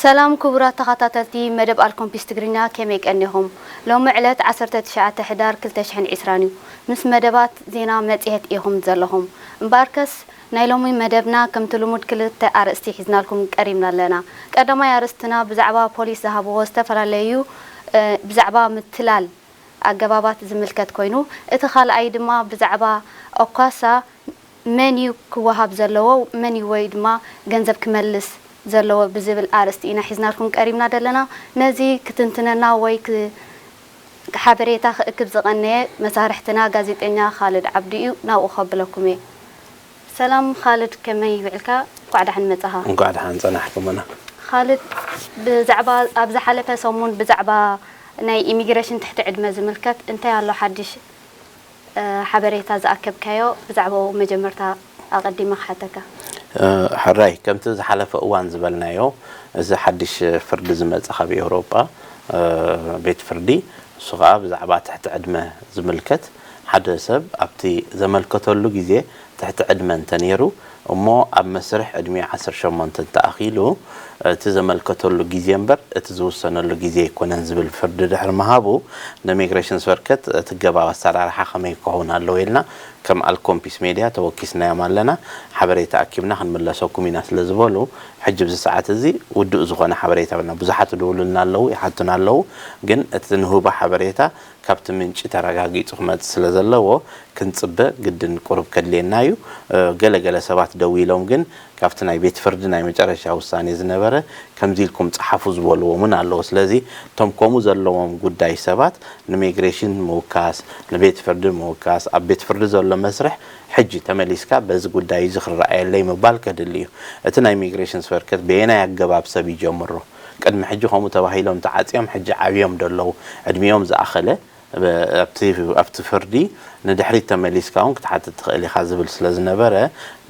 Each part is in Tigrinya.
ሰላም ክቡራት ተኸታተልቲ መደብ ኣልኮምፒስ ትግርኛ፣ ከመይ ቀኒኹም? ሎሚ ዕለት ዓሰርተ ትሽዓተ ሕዳር ክልተ ሽሕን ዕስራን እዩ። ምስ መደባት ዜና መጽሔት ኢኹም ዘለኹም። እምበኣርከስ ናይ ሎሚ መደብና ከምቲ ልሙድ ክልተ ኣርእስቲ ሒዝናልኩም ቀሪብና ኣለና። ቀዳማይ ኣርእስትና ብዛዕባ ፖሊስ ዝሃብዎ ዝተፈላለዩ፣ እ፣ ብዛዕባ ምትላል ኣገባባት ዝምልከት ኮይኑ፣ እቲ ካልኣይ ድማ ብዛዕባ ኦካሳ መን እዩ ክወሃብ ዘለዎ፣ መን እዩ ወይ ድማ ገንዘብ ክመልስ ዘለዎ ብዝብል ኣርእስቲ ኢና ሒዝናልኩም ቀሪብና ዘለና። ነዚ ክትንትነና ወይ ክ-፣ ሓበሬታ ክእክብ ዝቐነየ መሳርሕትና ጋዜጠኛ ካልድ ዓብዱ እዩ። ናብኡ ከብለኩም እየ። ሰላም ካልድ፣ ከመይ ውዕልካ? እንኳዕ ደሓን መጻኻ። እንኳዕ ደሓን ጸናሕኩምና። ካልድ፣ ብዛዕባ ኣብ ዝሓለፈ ሰሙን ብዛዕባ ናይ ኢሚግሬሽን ትሕቲ ዕድመ ዝምልከት እንታይ ኣሎ ሓድሽ፣ እ፣ ሓበሬታ ዝኣከብካዮ? ብዛዕባኡ መጀመርታ ኣቐዲመ ክሓተካ። እ፣ ሕራይ፣ ከምቲ ዝሓለፈ እዋን ዝበልናዮ፣ እዚ ሓድሽ ፍርዲ ዝመጸ ካብ ኤውሮጳ፣ እ፣ ቤት ፍርዲ፣ እሱ ኸኣ ብዛዕባ ትሕቲ ዕድመ ዝምልከት፣ ሓደ ሰብ ኣብቲ ዘመልከተሉ ግዜ ትሕቲ ዕድመ እንተነይሩ፣ እሞ ኣብ መስርሕ ዕድሚኡ ዓሰርተ ሸሞንተ እንተኣኺሉ፣ እቲ ዘመልከተሉ ግዜ እምበር እቲ ዝውሰነሉ ግዜ ኣይኮነን ዝብል ፍርዲ ድሕሪ ምሃቡ፣ ንኢሚግሬሽን ዝፈርከት እቲ ገባብ ኣሰራርሓ ከመይ ክኸውን ኣለዎ ኢልና ከም ኣልኮምፒስ ሜድያ ተወኪስናዮም ኣለና። ሓበሬታ ኣኪብና ክንምለሰኩም ኢና ስለ ዝበሉ፣ ሕጂ ኣብዚ ሰዓት እዚ ውዱእ ዝኾነ ሓበሬታ የብልና። ብዙሓት ይድውሉልና ኣለዉ፣ ይሓቱና ኣለዉ። ግን እቲ ንህቦ ሓበሬታ ካብቲ ምንጪ ተረጋጊጹ ክመጽእ ስለ ዘለዎ፣ ክንጽበ ግድን ቁሩብ ከድልየና እዩ። እ፣ ገለ ገለ ሰባት ደዊሎም ግን ካብቲ ናይ ቤት ፍርዲ ናይ መጨረሻ ውሳኔ ዝነበረ ከምዚ ኢልኩም ጸሓፉ ዝበልዎም እውን ኣለዉ። ስለዚ እቶም ከምኡ ዘለዎም ጉዳይ ሰባት ንኢሚግሬሽን ምውካስ፣ ንቤት ፍርዲ ምውካስ፣ ኣብ ቤት ፍርዲ ዘሎ መስርሕ ሕጂ ተመሊስካ በዚ ጉዳይ እዚ ክረኣየለይ ምባል ከድሊ እዩ። እቲ ናይ ኢሚግሬሽን ዝፈርከት በየናይ ኣገባብ ሰብ ይጀምሮ? ቅድሚ ሕጂ ከምኡ ተባሂሎም ተዓጽዮም ሕጂ ዓብዮም ደለዉ፣ ዕድሚኦም ዝኣኸለ፣ ብ-፣ ኣብቲ፣ ኣብቲ ፍርዲ ንድሕሪት ተመሊስካ እውን ክትሓትት ትኽእል ኢኻ ዝብል ስለ ዝነበረ፣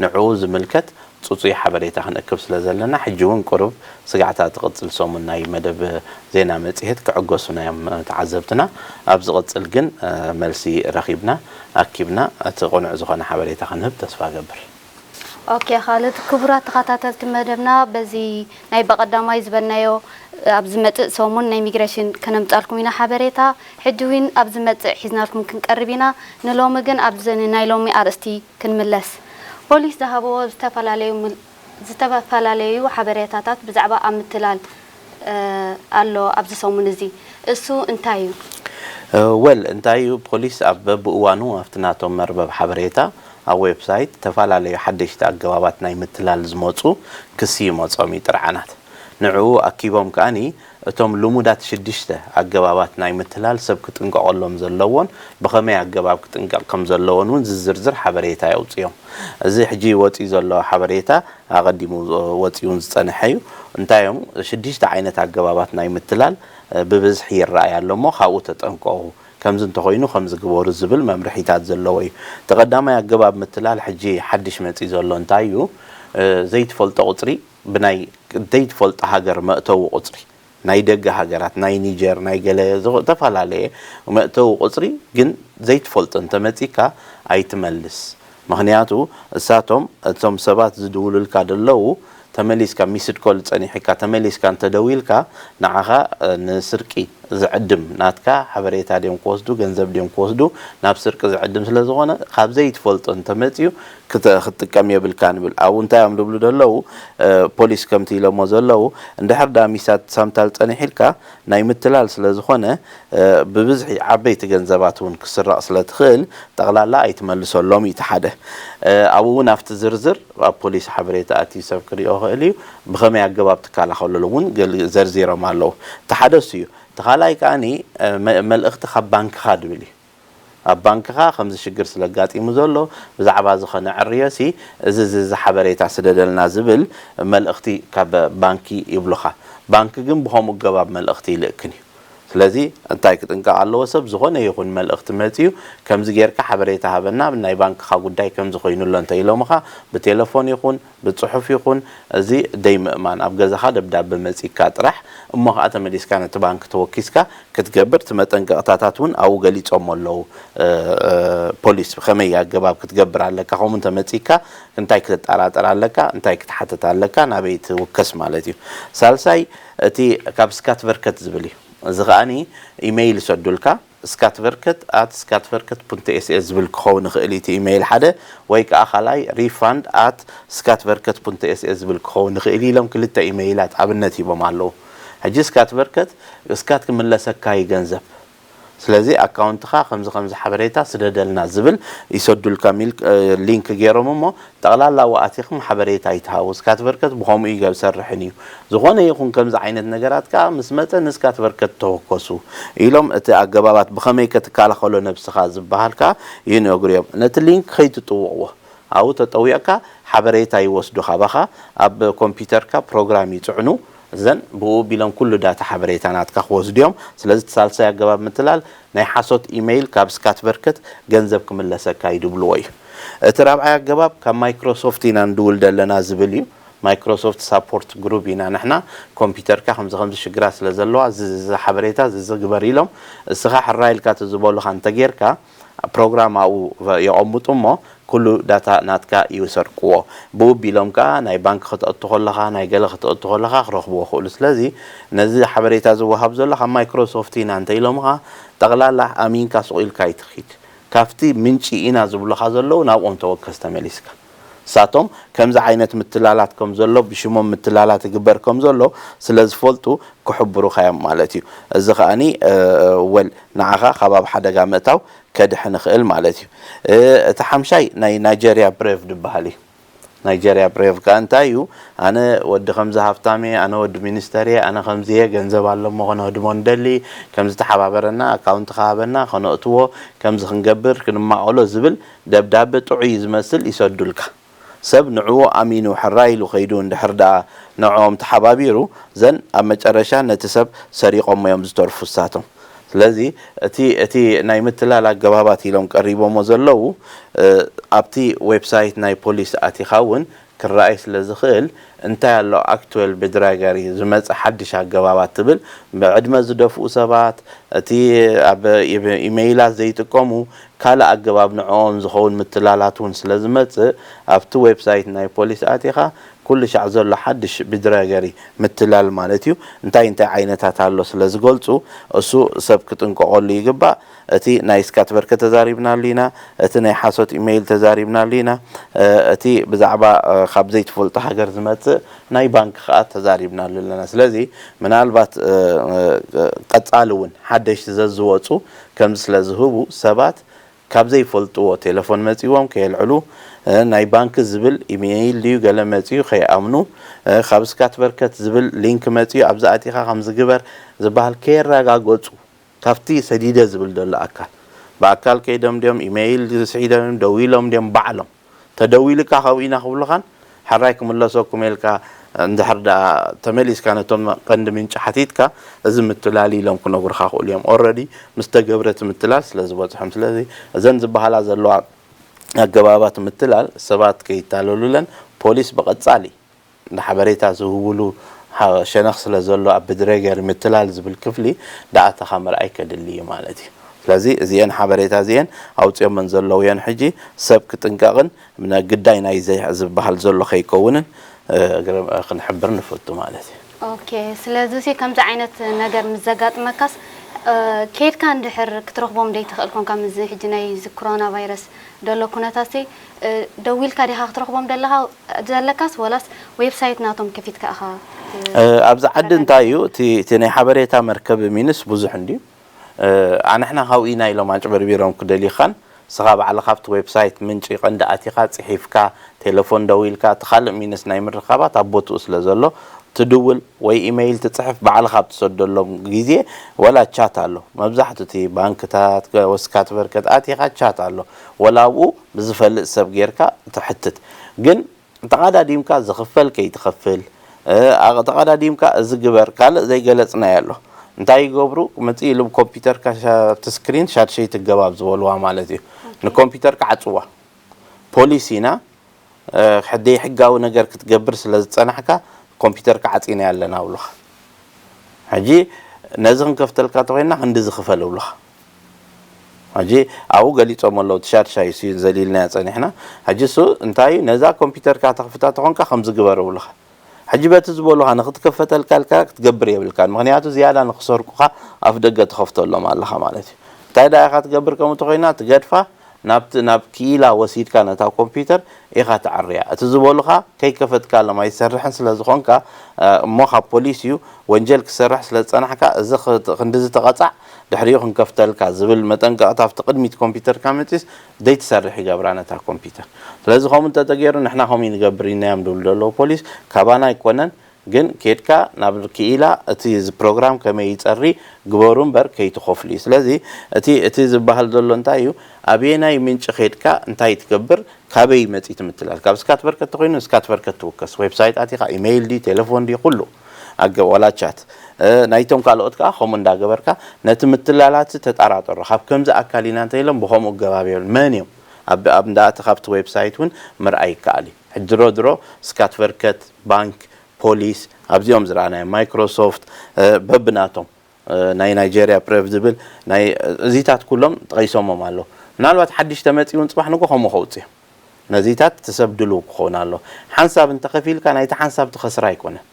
ንዕኡ ዝምልከት ጽጹይ ሓበሬታ ክንእክብ ስለ ዘለና፣ ሕጂ እውን ቁሩብ ስጋዕታ ትቕጽል ሰሙን ናይ መደብ ዜና መጽሔት ክዕገሱና እዮም ተዓዘብትና። ኣብ ዝቕጽል ግን፣ እ፣ መልሲ ረኺብና፣ ኣኪብና፣ እቲ ቅኑዕ ዝኾነ ሓበሬታ ክንህብ ተስፋ እገብር። ኦኬ፣ ካልድ፣ ክቡራት ተኸታተልቲ መደብና፣ በዚ ናይ በቐዳማይ ዝበልናዮ ኣብ ዝመጽእ ሰሙን ናይ ኢሚግሬሽን ከነምጻልኩም ኢና ሓበሬታ። ሕጂ እውን ኣብ ዝመጽእ ሒዝናልኩም ክንቀርብ ኢና። ንሎሚ ግን ኣብዚ ናይ ሎሚ ኣርእስቲ ክንምለስ። ፖሊስ ዝሃብዎ ዝተፈላለዩ ምል-፣ ዝተፈላለዩ ሓበሬታታት ብዛዕባ ኣብ ምትላል፣ እ፣ ኣሎ ኣብዚ ሰሙን እዚ። እሱ እንታይ እዩ? እ፣ ወል፣ እንታይ እዩ? ፖሊስ ኣብ በብእዋኑ ኣብቲ ናቶም መርበብ ሓበሬታ፣ ኣብ ዌብሳይት፣ ዝተፈላለዩ ሓደሽቲ ኣገባባት ናይ ምትላል ዝመጹ ክሲ ይመጾም እዩ ጥርዓናት። ንዕኡ ኣኪቦም ከኣኒ እቶም ልሙዳት ሽዱሽተ ኣገባባት ናይ ምትላል ሰብ ክጥንቀቐሎም ዘለዎን ብኸመይ ኣገባብ ክጥንቀቕ ከም ዘለዎን እውን ዝዝርዝር ሓበሬታ የውጽኦም። እዚ ሕጂ ወጺኡ ዘሎ ሓበሬታ ኣቐዲሙ ወጺኡ እውን ዝጸንሐ እዩ። እንታይ እዮም ሽዱሽተ ዓይነት ኣገባባት ናይ ምትላል፣ እ፣ ብብዝሒ ይረኣይ ኣሎ እሞ ካብኡ ተጠንቀቑ። ከምዚ እንተኾይኑ ከምዚ ግበሩ ዝብል መምርሒታት ዘለዎ እዩ። እቲ ቀዳማይ ኣገባብ ምትላል ሕጂ ሓድሽ መጺኡ ዘሎ እንታይ እዩ? እ፣ ዘይትፈልጦ ቁጽሪ፣ ብናይ ዘይትፈልጦ ሃገር መእተዊ ቁጽሪ፣ ናይ ደገ ሃገራት፣ ናይ ኒጀር፣ ናይ ገለ ዝኸ-፣ ዝተፈላለየ መእተዊ ቁጽሪ፣ ግን ዘይትፈልጦ እንተመጺካ ኣይትመልስ። ምኽንያቱ እሳቶም፣ እቶም ሰባት ዝድውሉልካ ደለዉ፣ ተመሊስካ ሚስድ ኮል ጸኒሕካ፣ ተመሊስካ እንተደዊልካ፣ ንዓኻ፣ እ፣ ንስርቂ ዝዕድም ናትካ ሓበሬታ ድዮም ክወስዱ፣ ገንዘብ ድዮም ክወስዱ፣ ናብ ስርቂ ዝዕድም ስለ ዝኾነ፣ ካብ ዘይትፈልጦ እንተመጽዩ ክተ-፣ ክትጥቀም የብልካ ንብል። ኣብኡ እንታይ እዮም ዝብሉ ዘለዉ? እ፣ ፖሊስ ከምቲ ኢሎሞ ዘለዉ፣ እንድሕር ደኣ ሚሳት ሳምታል ጸኒሕ ኢልካ፣ ናይ ምትላል ስለ ዝኾነ፣ እ፣ ብብዝሒ ዓበይቲ ገንዘባት እውን ክስረቕ ስለ ትኽእል፣ ጠቕላላ ኣይትመልሰሎም እዩ እቲ ሓደ። እ፣ ኣብኡ እውን ኣብቲ ዝርዝር ኣብ ፖሊስ ሓበሬታ ኣትዩ ሰብ ክሪኦ ይኽእል እዩ። ብኸመይ ኣገባብ ትከላኸለሉ እውን ገል-፣ ዘርዚሮም ኣለዉ። እቲ ሓደ እሱ እዩ። እቲ ካልኣይ ከኣኒ፣ እ፣ መ-፣ መልእኽቲ ካብ ባንክኻ ድብል እዩ። ኣብ ባንክኻ ከምዚ ሽግር ስለ ኣጋጢሙ ዘሎ፣ ብዛዕባ እዚ ኸነዕርዮ ሲ፣ እዚ፣ እዚ፣ እዚ ሓበሬታ ስደደልና ዝብል መልእኽቲ ካብ ባንኪ ይብሉኻ። ባንኪ ግን ብኸምኡ ኣገባብ መልእኽቲ ይልእክን እዩ። ስለዚ እንታይ ክጥንቀቕ ኣለዎ? ሰብ ዝኾነ ይኹን መልእኽቲ መጺኡ ከምዚ ጌርካ ሓበሬታ ሃበና፣ ናይ ባንክኻ ጉዳይ ከምዚ ኮይኑ ኣሎ እንተ ኢሎምኻ፣ ብቴሌፎን ይኹን ብጽሑፍ ይኹን፣ እዚ ደይ ምእማን፣ ኣብ ገዛኻ ደብዳበ መጺካ ጥራሕ እሞ ኸኣ ተመሊስካ ነቲ ባንክ ተወኪስካ ክትገብር፣ እቲ መጠንቀቕታታት እውን ኣብኡ ገሊጾም ኣለዉ። ፖሊስ ብኸመይ ኣገባብ ክትገብር ኣለካ፣ ከምኡ እንተመጺካ እንታይ ክተጠራጠር ኣለካ፣ እንታይ ክትሓትት ኣለካ፣ ናበይ ትውከስ ማለት እዩ። ሳልሳይ እቲ ካብ ስካትቨርከት ዝብል እዩ። እዚ ከኣኒ ኢሜይል ይሰዱልካ። ስካትቨርከት ኣት ስካትቨርከት ፑንት ኤስኤ ዝብል ክኸውን ይኽእል እዩ እቲ ኢሜይል ሓደ፣ ወይ ከዓ ካልኣይ ሪፋንድ ኣት ስካትቨርከት ፑንት ኤስኤ ዝብል ክኸውን ይኽእል እዩ ኢሎም ክልተ ኢሜይላት ኣብነት ሂቦም ኣለዉ። ሕጂ ስካትቨርከት እስካት ክምለሰካ እዩ ገንዘብ፣ ስለዚ ኣካውንትኻ ከምዚ ከምዚ ሓበሬታ ስደደልና ዝብል ይሰዱልካ ሚል ሊንክ ገይሮም እሞ ጠቕላላ ኣቲኹም ሓበሬታ ይትሃቡ። ስካትቨርከት ብኸምኡ እዩ ዝሰርሕን እዩ። ዝኾነ ይኹን ከምዚ ዓይነት ነገራት ከዓ ምስ መፀ ንስካትቨርከት ተወከሱ ኢሎም እቲ ኣገባባት ብኸመይ ከትከላኸሎ ነብስኻ ዝበሃል ከዓ ይነግሩ እዮም። ነቲ ሊንክ ከይትጥውቕዎ ኣብኡ ተጠዊቕካ ሓበሬታ ይወስዱ ካባኻ። ኣብ ኮምፒውተርካ ፕሮግራም ይፅዕኑ እዘን ብኡ ቢሎም ኩሉ ዳታ ሓበሬታ ናትካ ክወስዱ እዮም። ስለዚ እቲ ሳልሳይ ኣገባብ ምትላል ናይ ሓሶት ኢሜይል ካብ ስካትቨርከት ገንዘብ ክምለሰካ እዩ ድብልዎ እዩ። እቲ ራብዓይ ኣገባብ ካብ ማይክሮሶፍት ኢና ንድውል ዘለና ዝብል እዩ። ማይክሮሶፍት ሳፖርት ግሩፕ ኢና ንሕና። ኮምፒውተርካ ከምዚ ከምዚ ሽግራት ስለ ዘለዋ እዚ እዚ ሓበሬታ እዚ እዚ ግበር ኢሎም እስኻ ሕራይ ኢልካ እቲ ዝበሉኻ እንተጌርካ ፕሮግራም ኣብኡ የቐምጡ እሞ ኩሉ ዳታ ናትካ ይሰርቅዎ። ብኡ ቢሎም ከዓ ናይ ባንክ ከተእቱ ከለኻ ናይ ገለ ከተእቱ ከለኻ ክረኽብዎ ክእሉ። ስለዚ ነዚ ሓበሬታ ዝወሃብ ዘሎ ካብ ማይክሮሶፍት ኢና እንተ ኢሎምኻ ጠቕላላ ኣሚንካ ሱቕ ኢልካ ኣይትኺድ። ካብቲ ምንጪ ኢና ዝብሉኻ ዘለዉ ናብኦም ተወከስ ተመሊስካ። ንሳቶም ከምዚ ዓይነት ምትላላት ከም ዘሎ ብሽሞም ምትላላት ይግበር ከም ዘሎ ስለ ዝፈልጡ ክሕብሩኻ እዮም ማለት እዩ። እዚ ከኣኒ ወል ንዓኻ ካብ ኣብ ሓደጋ ምእታው ከድሕን ይኽእል ማለት እዩ። እቲ ሓምሻይ ናይ ናይጀርያ ብሬቭ ዝበሃል እዩ። ናይጀርያ ብሬቭ ከኣ እንታይ እዩ? ኣነ ወዲ ከምዚ ሃፍታም እየ፣ ኣነ ወዲ ሚኒስተር እየ፣ ኣነ ከምዚ እየ፣ ገንዘብ ኣሎ እሞ ከነህድሞ ንደሊ፣ ከምዚ ተሓባበረና፣ ኣካውንት ከሃበና፣ ከነእትዎ፣ ከምዚ ክንገብር፣ ክንማቐሎ ዝብል ደብዳበ ጥዑይ ዝመስል ይሰዱልካ። ሰብ ንዕኡ ኣሚኑ ሕራይ ኢሉ ከይዱ እንድሕር ደኣ ንዕኦም ተሓባቢሩ፣ ዘን ኣብ መጨረሻ ነቲ ሰብ ሰሪቖሞ እዮም ዝተርፉ እሳቶም። ስለዚ እቲ እቲ ናይ ምትላል ኣገባባት ኢሎም ቀሪቦሞ ዘለዉ ኣብቲ ዌብሳይት ናይ ፖሊስ ኣቲኻ እውን ክረኣይ ስለ ዝኽእል እንታይ ኣሎ ኣክትዌል ብድራገሪ ዝመፀ ሓድሽ ኣገባባት ትብል ብዕድመ ዝደፍኡ ሰባት እቲ ኣብ ኢሜይላት ዘይጥቀሙ ካልእ ኣገባብ ንዕኦም ዝኸውን ምትላላት እውን ስለ ዝመፅእ ኣብቲ ዌብሳይት ናይ ፖሊስ ኣቲኻ ኩሉ ሻዕ ዘሎ ሓድሽ ብድረገሪ ምትላል ማለት እዩ እንታይ እንታይ ዓይነታት ኣሎ ስለ ዝገልፁ እሱ ሰብ ክጥንቀቐሉ ይግባእ። እቲ ናይ ስካትበርከ ተዛሪብናሉ ኢና። እቲ ናይ ሓሶት ኢሜይል ተዛሪብናሉ ኢና። እቲ ብዛዕባ ካብ ዘይትፈልጦ ሃገር ዝመፅእ ናይ ባንክ ከዓ ተዛሪብናሉ ኣለና። ስለዚ ምናልባት ቀፃሊ እውን ሓደሽቲ ዘዝወፁ ከምዚ ስለ ዝህቡ ሰባት ካብ ዘይፈልጥዎ ቴለፎን መጺዎም ከየልዕሉ፣ ናይ ባንክ ዝብል ኢሜይል ድዩ ገለ መጺኡ ከይኣምኑ፣ ካብ ስካትበርከት ዝብል ሊንክ መጺኡ ኣብዚ ኣቲኻ ከምዚ ግበር ዝበሃል ከየረጋገጹ ካብቲ ሰዲደ ዝብል ዘሎ ኣካል ብኣካል ከይዶም ድዮም ኢሜይል ስሒዶም ደዊሎም ድዮም ባዕሎም ተደዊሉካ ካብኡ ኢና ክብሉኻን ሕራይ ክምለሰኩም ኢልካ እንድሕር ደኣ ተመሊስካ ነቶም ቀንዲ ምንጪ ሓቲትካ እዚ ምትላል ኢሎም ክነግሩኻ ክእሉ እዮም። ኦረዲ ምስ ተገብረ እቲ ምትላል ስለ ዝበፅሖም። ስለዚ እዘን ዝበሃላ ዘለዋ ኣገባባት ምትላል ሰባት ከይታለሉለን ፖሊስ ብቐፃሊ ንሓበሬታ ዝህብሉ ሸነኽ ስለ ዘሎ ኣብ ብድረገር ምትላል ዝብል ክፍሊ ደኣተኻ ምርኣይ ከድሊ እዩ ማለት እዩ። ስለዚ እዚአን ሓበሬታ እዚአን ኣውፅኦመን ዘለውየን ሕጂ ሰብ ክጥንቀቕን ግዳይ ናይ ዝበሃል ዘሎ ከይከውንን ክንሕብር ንፈቱ ማለት እዩ። ኦኬ፣ ስለዚ ሲ ከምዚ ዓይነት ነገር ምስ ዘጋጥመካስ ከድካ እንድሕር ክትረኽቦም ደይ ትኽእል ኮንካ ምስዚ ሕጂ ናይ እዚ ኮሮና ቫይረስ ደሎ ኩነታት ሲ ደዊልካ ዲኻ ክትረኽቦም ደለኻ ዘለካስ ወላስ ዌብሳይት ናቶም ከፊትካ ኢኻ? ኣብዚ ዓዲ እንታይ እዩ እቲ ናይ ሓበሬታ መርከቢ ሚንስ ብዙሕ እንድዩ ኣንሕና ካብኡ ኢና ኢሎም ኣጭበርቢሮም ክደልዩኻን ንስኻ ባዕልኻ ኣብቲ ዌብሳይት ምንጪ ቀንዲ ኣቲኻ ጽሒፍካ ቴለፎን ደዊልካ እቲ ካልእ ሚንስ ናይ ምርኻባት ኣብ ቦትኡ ስለ ዘሎ ትድውል ወይ ኢመይል ትጽሕፍ ባዕልኻ ኣብ ትሰደሎም ግዜ ወላ ቻት ኣሎ መብዛሕቱ እቲ ባንክታት ወስካትበርከት ኣቲኻ ቻት ኣሎ ወላ ኣብኡ ብዝፈልጥ ሰብ ጌርካ ትሕትት ግን ተቓዳዲምካ ዝኽፈል ከይትኸፍል ተቓዳዲምካ እዚ ግበር ካልእ ዘይገለፅናዮ ኣሎ እንታይ ይገብሩ? መጽእ ኢሉ ኮምፒውተርካ ሻ- ኣብቲ ስክሪን ሻድሸይ ትገባብ ዝበልዋ ማለት እዩ። ንኮምፒውተርካ ዓጽዋ። ፖሊስ ኢና፣ እ፣ ሕደይ ሕጋዊ ነገር ክትገብር ስለ ዝጸናሕካ ኮምፒውተርካ ዓጺና ኣለና ብሉኻ። ሕጂ ነዚ ክንከፍተልካ ተኾይና ክንዲ ዝኽፈል ብሉኻ። ሕጂ ኣብኡ ገሊጾም ኣለዉ፣ ትሻድሻይ ሲ ዘሊልናዮ ጸኒሕና። ሕጂ እሱ እንታይ እዩ? ነዛ ኮምፒውተርካ ተኽፍታ ተኾንካ ከምዚ ግበር ብሉኻ። ሕጂ በቲ ዝበሉኻ ንኽትከፈተልካ ኢልካ ክትገብር የብልካን። ምኽንያቱ ዝያዳ ንኽሰርቁኻ ኣፍ ደገ ትኸፍተሎም ኣለኻ ማለት እዩ። እንታይ ደኣ ኢኻ ትገብር? ከምኡ ተኾይና ትገድፋ፣ ናብቲ ናብ ክኢላ ወሲድካ ነታ ኮምፒውተር ኢኻ ተዕርያ። እቲ ዝበሉኻ ከይከፈትካሎም ኣይሰርሕን ስለ ዝኾንካ፣ እ፣ እሞ ካብ ፖሊስ እዩ ወንጀል ክሰርሕ ስለ ዝጸናሕካ፣ እዚ ኽ- ክንድዚ ተቐጻዕ፣ ድሕሪኡ ክንከፍተልካ ዝብል መጠንቀቕታ ኣብቲ ቅድሚት ኮምፒውተርካ መጺስ ዘይትሰርሕ ይገብራ ነታ ኮምፒውተር። ስለዚ ከምኡ እንተተገይሩ ንሕና ከምኡ ንገብር ኢልናዮም ዝብሉ ዘለዉ ፖሊስ ካባና ኣይኮነን፣ ግን ኬድካ ናብ ክኢላ እቲ ዝ- ፕሮግራም ከመይ ይጸሪ ግበሩ እምበር ከይትኸፍሉ እዩ። ስለዚ እቲ እቲ ዝበሃል ዘሎ እንታይ እዩ? ኣበየናይ ምንጪ ኬድካ እንታይ ትገብር? ካበይ መጺእ ትምትላል? ካብ ስካት በርከት ተኾይኑ ስካት በርከት ትውከስ። ዌብሳይት ኣቲኻ፣ ኢሜይል ድዩ፣ ቴሌፎን ድዩ፣ ኩሉ ኣገ- ዋላ ቻት። እ፣ ናይቶም ካልኦት ከኣ ከምኡ እንዳገበርካ ነቲ ምትላላት ተጣራጠሮ። ካብ ከምዚ ኣካል ኢና እንተ ኢሎም ብኸምኡ ገባብ የብሉን። መን እዮም? ኣብ ኣብ እንዳእቲ ካብቲ ዌብሳይት እውን ምርኣይ ይከኣል እዩ። ሕጂ ድሮ ድሮ ስካት በርከት፣ ባንክ፣ ፖሊስ፣ ኣብዚኦም ዝረኣናዮ ማይክሮሶፍት፣ እ፣ በብናቶም፣ እ፣ ናይ ናይጄርያ ፕሬፍ ዝብል ናይ እዚታት ኩሎም ጠቒሶሞም ኣለዉ። ምናልባት ሓድሽ ተመጺኡ እውን ጽባሕ ንጎ ከምኡ ከውጽእ እዩ። ነዚታት እቲ ሰብ ድሉው ክኸውን ኣሎ። ሓንሳብ እንተኸፊልካ ናይቲ ሓንሳብ ትኸስር ኣይኮነን።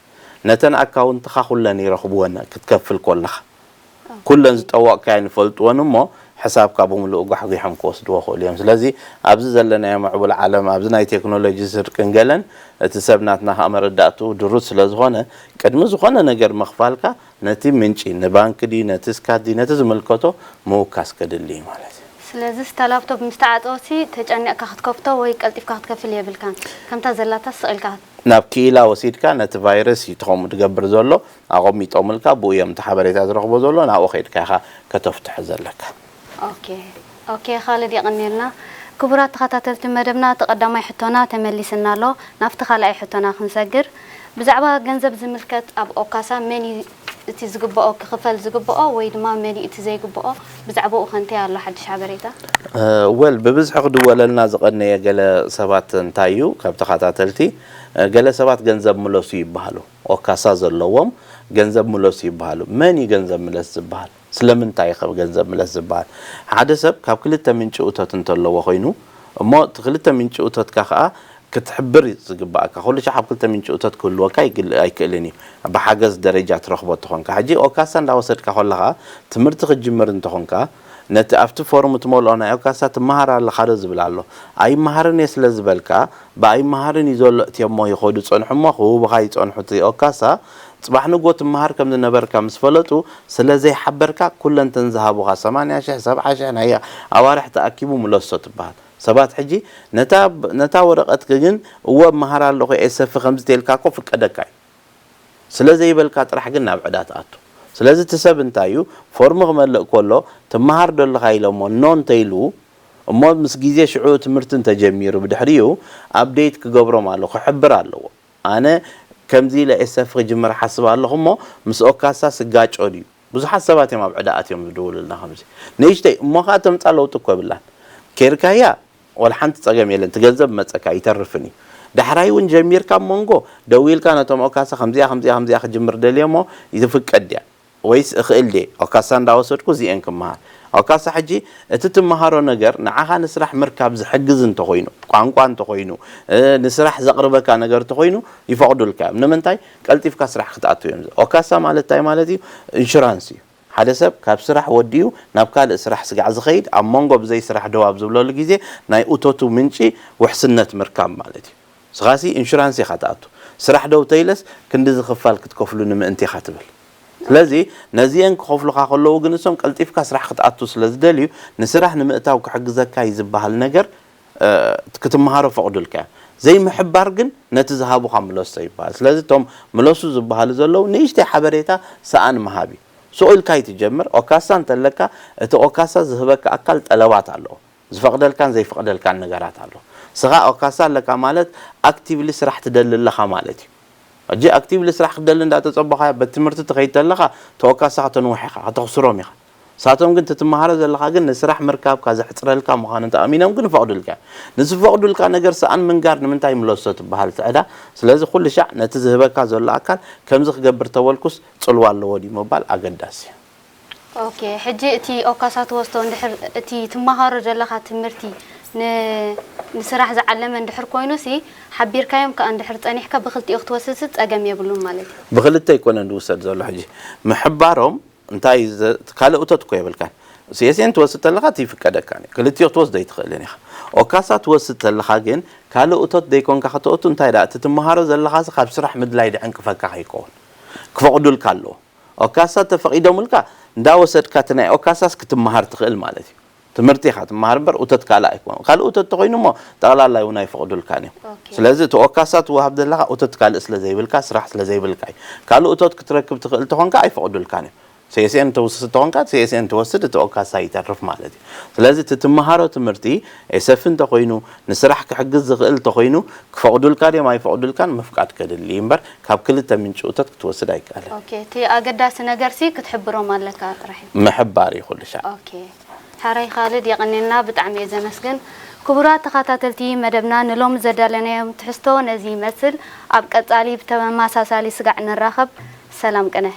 ነተን ኣካውንትኻ ኩለን ይረኽብወን ክትከፍል ኮለኻ። ኩለን ዝጠወቕካየን ይፈልጥወን እሞ ሕሳብካ ብምሉኡ ጓሕጒሖም ክወስድዎ ክእሉ እዮም። ስለዚ ኣብዚ ዘለናዮ ምዕቡል ዓለም፣ ኣብዚ ናይ ቴክኖሎጂ ስርቅን ገለን እቲ ሰብ ናትና ከኣ መረዳእትኡ ድሩት ስለ ዝኾነ ቅድሚ ዝኾነ ነገር ምኽፋልካ ነቲ ምንጪ፣ ንባንክ ድዩ፣ ነቲ ስካት ድዩ፣ ነቲ ዝምልከቶ ምውካስ ከድሊ እዩ ማለት እዩ። ስለዚ እታ ላፕቶፕ ምስ ተዓጸወሲ ተጨኒቕካ ክትከፍቶ ወይ ቀልጢፍካ ክትከፍል የብልካን። ከምታ ዘላታ ስቕ ኢልካ ናብ ክኢላ ወሲድካ ነቲ ቫይረስ እዩ እቲ ከምኡ ዝገብር ዘሎ ኣቐሚጦምልካ፣ ብኡ እዮም እቲ ሓበሬታ ዝረኽቦ ዘሎ፣ ናብኡ ከይድካ ኢኻ ከተፍትሖ ዘለካ። ኦኬ፣ ኦኬ፣ ካልድ የቐንየልና። ክቡራት ተኸታተልቲ መደብና፣ እቲ ቀዳማይ ሕቶና ተመሊስና ኣሎ። ናብቲ ካልኣይ ሕቶና ክንሰግር፣ ብዛዕባ ገንዘብ ዝምልከት ኣብ ኦካሳ መን እዩ እቲ ዝግብኦ ክኽፈል ዝግብኦ ወይ ድማ መን እዩ እቲ ዘይግብኦ? ብዛዕባኡ ከ እንታይ ኣሎ ሓድሽ ሓበሬታ? እ፣ ወል፣ ብብዝሒ ክድወለልና ዝቐነየ ገለ ሰባት እንታይ እዩ፣ ካብ ተኸታተልቲ፣ እ፣ ገለ ሰባት ገንዘብ ምለሱ ይበሃሉ። ኦካሳ ዘለዎም ገንዘብ ምለሱ ይበሃሉ። መን እዩ ገንዘብ ምለስ ዝበሃል? ስለምንታይ እዩ ገንዘብ ምለስ ዝበሃል? ሓደ ሰብ ካብ ክልተ ምንጪ እቶት እንተለዎ ኮይኑ፣ እሞ እቲ ክልተ ምንጪ እቶትካ ከኣ ክትሕብር እዩ ዝግባኣካ። ኩሉ ሻዕ ካብ ክልተ ምንጪ እቶት ክህልወካ ይግል-፣ ኣይክእልን እዩ። ብሓገዝ ደረጃ ትረኽቦ እንተኾንካ። ሕጂ ኦካሳ እንዳወሰድካ ከለኻ፣ ትምህርቲ ክትጅምር እንተኾንካ፣ ነቲ ኣብቲ ፎርም ትመልኦ ናይ ኦካሳ ትመሃር ኣለኻ ዶ ዝብል ኣሎ። ኣይመሃርን እየ ስለ ዝበልካ፣ ብኣይመሃርን እዩ ዘሎ እትየሞ ይኸዱ ጸንሑ እሞ ክህቡኻ ይጸንሑ እቲ ኦካሳ፣ ጽባሕ ንግሆ ትመሃር ከም ዝነበርካ ምስ ፈለጡ፣ ስለ ዘይሓበርካ፣ ኩለንተን ዝሃቡኻ ሰማንያ ሽሕ፣ ሰብዓ ሽሕ ናይ ኣዋርሕ ተኣኪቡ ምለሶ ትበሃል። ሰባት ሕጂ ነታ ነታ ወረቐት ግን እወ እመሃር ኣለኹ ኤሰፊ ከምዚ ተልካ እኮ ፍቀደካ እዩ። ስለ ዘይበልካ ጥራሕ ግን ናብ ዕዳ ትኣቱ። ስለዚ እቲ ሰብ እንታይ እዩ ፎርም ክመልእ ከሎ ትመሃር ዶ ኣለኻ ኢሎሞ ኖ እንተኢሉ እሞ ምስ ግዜ ሽዑ ትምህርቲ እንተጀሚሩ ብድሕሪኡ ኣፕዴት ክገብሮም ኣለዎ፣ ክሕብር ኣለዎ። ኣነ ከምዚ ኢለ ኤሰፊ ክጅምር ሓስብ ኣለኹ እሞ ምስ ኦካሳ ስጋጮ ድዩ? ብዙሓት ሰባት እዮም ኣብ ዕዳ ኣትዮም ዝድውሉልና ከምዚ። ንእሽተይ እሞ ኸኣ ተምጻ ለውጢ እኮ የብላን። ኬድካያ ወላ ሓንቲ ጸገም የለን፣ እቲ ገንዘብ መጸካ ይተርፍን እዩ። ዳሕራይ እውን ጀሚርካ ኣብ መንጎ ደዊልካ ነቶም ኦካሳ ከምዚኣ፣ ከምዚኣ፣ ከምዚኣ ክጅምር ደልየ እሞ ይፍቀድ ድያ? ወይስ እኽእል ድየ? ኦካሳ እንዳወሰድኩ እዚኤን ክመሃር። ኦካሳ ሕጂ እቲ ትመሃሮ ነገር ንዓኻ ንስራሕ ምርካብ ዝሕግዝ እንተኾይኑ፣ ቋንቋ እንተኾይኑ፣ እ፣ ንስራሕ ዘቕርበካ ነገር እንተኾይኑ ይፈቕዱልካ እዮም። ንምንታይ? ቀልጢፍካ ስራሕ ክትኣቱ እዮም። ኦካሳ ማለት እንታይ ማለት እዩ? ኢንሹራንስ እዩ። ሓደ ሰብ ካብ ስራሕ ወዲኡ ናብ ካልእ ስራሕ ስጋዕ ዝኸይድ፣ ኣብ መንጎ ብዘይ ስራሕ ደው ኣብ ዝብለሉ ግዜ ናይ እቶቱ ምንጪ ውሕስነት ምርካብ ማለት እዩ። ንስኻሲ ኢንሹራንስ ኢኻ ትኣቱ። ስራሕ ደው ተይለስ ክንዲ ዝኽፋል ክትከፍሉኒ ምእንቲ ኢኻ ትብል። ስለዚ ነዚአን ክኸፍሉኻ ከለዉ ግን እሶም ቀልጢፍካ ስራሕ ክትኣቱ ስለ ዝደልዩ ንስራሕ ንምእታው ክሕግዘካ እዩ ዝበሃል ነገር፣ እ፣ ክትመሃሮ ፈቕዱልካ እዮም። ዘይምሕባር ግን ነቲ ዝሃቡኻ ምለሶ ይበሃል። ስለዚ እቶም ምለሱ ዝበሃሉ ዘለዉ ንእሽተይ ሓበሬታ ሰኣን ምሃብ እዩ። ስቕ ኢልካ ኣይትጀምር። ኦካሳ እንተለካ እቲ ኦካሳ ዝህበካ ኣካል ጠለባት ኣለዎ። ዝፈቕደልካን ዘይፈቕደልካን ነገራት ኣሎ። ስኻ ኦካሳ ኣለካ ማለት ኣክቲቭሊ ስራሕ ትደሊ ኣለኻ ማለት እዩ። ሕጂ ኣክቲቭሊ ስራሕ ክትደሊ እንዳተጸበኻዮ በቲ ትምህርቲ ትኸይድ ተለኻ ተወካሳ ከተንውሕ ኢኻ፣ ከተኽስሮም ኢኻ። ንሳቶም ግን እቲ ትመሃሮ ዘለኻ ግን ንስራሕ ምርካብካ ዘሕጽረልካ ምዃኑ ተኣሚኖም ግን ይፈቕዱልካ እዮም። ንዝፈቕዱልካ ነገር ሰኣን ምንጋር ንምንታይ ምለሶ ትበሃል ትዕዳ። ስለዚ ኩሉ ሻዕ ነቲ ዝህበካ ዘሎ ኣካል ከምዚ ክገብር ተበልኩስ ጽልዋ ኣለዎ ድዩ ምባል ኣገዳሲ እዩ። ኦኬ፣ ሕጂ እቲ ኦካሳ ትወስዶ እንድሕር እቲ ትመሃሮ ዘለኻ ትምህርቲ ን- ንስራሕ ዝዓለመ እንድሕር ኮይኑ ሲ ሓቢርካዮም ከኣ እንድሕር ጸኒሕካ ብክልቲኡ ክትወስድ ሲ ጸገም የብሉን ማለት እዩ። ብክልተ ኣይኮነን ዝውሰድ ዘሎ ሕጂ ምሕባሮም እንታይ ዘ- ካልእ እቶት እኮ የብልካን። ሲኤስኤን ትወስድ ተለኻ እቲ ይፍቀደካ እዩ። ክልቲኡ ክትወስድ ኣይትኽእልን ኢኻ። ኦካሳ ትወስድ ተለኻ ግን ካልእ እቶት ዘይኮንካ ከተእቱ እንታይ ደኣ እቲ ትመሃሮ ዘለኻሲ ካብ ስራሕ ምድላይ ድዕንቅፈካ ከይከውን ክፈቕዱልካ ኣለዎ። ኦካሳ ተፈቒዶምልካ እንዳወሰድካ እቲ ናይ ኦካሳስ ክትመሃር ትኽእል ማለት እዩ። ትምህርቲ ኢኻ ትመሃር እምበር እቶት ካልእ ኣይኮኑ። ካልእ እቶት ተኾይኑ እሞ ጠቕላላ እውን ኣይፈቕዱልካን እዮም። ኦኬ። ስለዚ እቲ ኦካሳ ትወሃብ ዘለኻ እቶት ካልእ ስለ ዘይብልካ ስራሕ ስለ ዘይብልካ እዩ። ካልእ እቶት ክትረክብ ትኽእል ተኾንካ ኣይፈቕዱልካን እዮም። ሲኤስኤን ትወስድ ተኾንካ ሲኤስኤን ትወስድ እቲ ኦካሳ ይተርፍ ማለት እዩ። ስለዚ እቲ ትመሃሮ ትምህርቲ ኤሰፊ እንተኾይኑ ንስራሕ ክሕግዝ ዝኽእል እንተኾይኑ ክፈቕዱልካ ድዮም ኣይፈቕዱልካን ምፍቃድ ከድሊ እዩ እምበር ካብ ክልተ ምንጪ እቶት ክትወስድ ኣይከኣልን። ኦኬ፣ እቲ ኣገዳሲ ነገር ሲ ክትሕብሮም ኣለካ ጥራሕ እዩ። ምሕባር እዩ ኩሉ ሻዕ። ኦኬ። ሕራይ ካልድ የቐንየልና፣ ብጣዕሚ እየ ዘመስግን። ክቡራት ተኸታተልቲ መደብና ንሎሚ ዘዳለናዮም ትሕዝቶ ነዚ ይመስል። ኣብ ቀጻሊ ብተመሳሳሊ ስጋዕ ንራኸብ። ሰላም ቅነ።